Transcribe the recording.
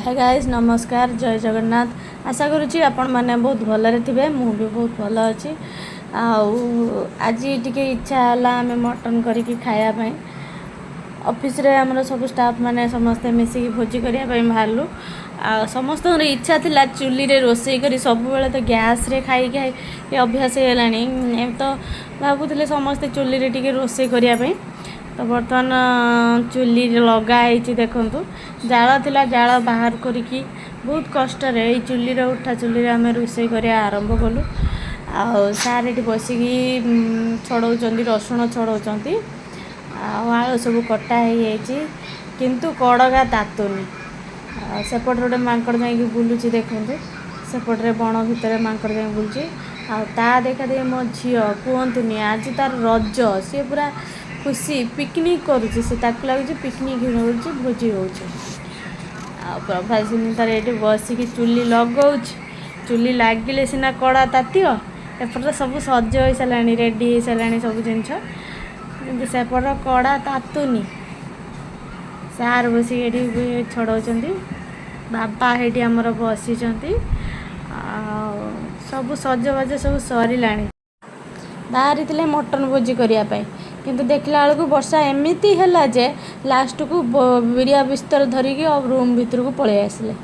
ହାଏ guys, ନମସ୍କାର, ଜୟ ଜଗନ୍ନାଥ। ଆଶା କରୁଛି ଆପଣମାନେ ବହୁତ ଭଲରେ ଥିବେ। ମୁଁ ବି ବହୁତ ଭଲ ଅଛି। ଆଉ ଆଜି ଟିକେ ଇଚ୍ଛା ହେଲା ଆମେ ମଟନ୍ କରିକି ଖାଇବା ପାଇଁ। ଅଫିସରେ ଆମର ସବୁ ଷ୍ଟାଫ୍ ମାନେ ସମସ୍ତେ ମିଶିକି ଭୋଜି କରିବା ପାଇଁ ବାହାରିଲୁ। ଆଉ ସମସ୍ତଙ୍କର ଇଚ୍ଛା ଥିଲା ଚୁଲିରେ ରୋଷେଇ କରି। ସବୁବେଳେ ତ ଗ୍ୟାସ୍ରେ ଖାଇ ଖାଇ ଅଭ୍ୟାସ ହେଇଗଲାଣି। ଏବେ ତ ଭାବୁଥିଲେ ସମସ୍ତେ ଚୁଲିରେ ଟିକେ ରୋଷେଇ କରିବା ପାଇଁ। ତ ବର୍ତ୍ତମାନ ଚୁଲି ଲଗା ହେଇଛି, ଦେଖନ୍ତୁ। ଜାଳ ଥିଲା, ଜାଳ ବାହାର କରିକି ବହୁତ କଷ୍ଟରେ ଏଇ ଚୁଲିରେ, ଉଠା ଚୁଲିରେ ଆମେ ରୋଷେଇ କରିବା ଆରମ୍ଭ କଲୁ। ଆଉ ସାର୍ ଏଠି ବସିକି ଛଡ଼ଉଛନ୍ତି, ରସୁଣ ଛଡ଼ଉଛନ୍ତି। ଆଉ ଆଳୁ ସବୁ କଟା ହେଇଯାଇଛି, କିନ୍ତୁ କଡ଼କା ତାତୁନି। ଆଉ ସେପଟରେ ଗୋଟେ ମାଙ୍କଡ଼ ଯାଇକି ବୁଲୁଛି, ଦେଖନ୍ତୁ। ସେପଟରେ ବଣ ଭିତରେ ମାଙ୍କଡ଼ ଯାଇକି ବୁଲୁଛି। ଆଉ ତା ଦେଖା ଦେଖି ମୋ ଝିଅ, କୁହନ୍ତୁନି, ଆଜି ତାର ରଜ। ସିଏ ପୁରା ଖୁସି, ପିକନିକ୍ କରୁଛି ସେ। ତାକୁ ଲାଗୁଛି ପିକନିକ୍ ହେଉଛି, ଭୋଜି ହେଉଛି। ଆଉ ପ୍ରଭାସିନୀ ତାର ଏଇଠି ବସିକି ଚୁଲି ଲଗାଉଛି। ଚୁଲି ଲାଗିଲେ ସିନା କଡ଼ା ତାତିବ। ଏପଟରେ ସବୁ ସଜ ହେଇସାରିଲାଣି, ରେଡ଼ି ହେଇସାରିଲାଣି ସବୁ ଜିନିଷ, କିନ୍ତୁ ସେପଟର କଡ଼ା ତାତୁନି। ସାର୍ ବସିକି ଏଠି ଛଡ଼ଉଛନ୍ତି, ବାବା ହେଇଠି ଆମର ବସିଛନ୍ତି। ଆଉ ସବୁ ସଜବାଜ ସବୁ ସରିଲାଣି। ବାହାରିଥିଲେ ମଟନ୍ ଭୋଜି କରିବା ପାଇଁ, କିନ୍ତୁ ଦେଖିଲା ବେଳକୁ ବର୍ଷା ଏମିତି ହେଲା ଯେ ଲାଷ୍ଟକୁ ବିରିଆ ବିସ୍ତର ଧରିକି ଆଉ ରୁମ୍ ଭିତରକୁ ପଳେଇ ଆସିଲେ।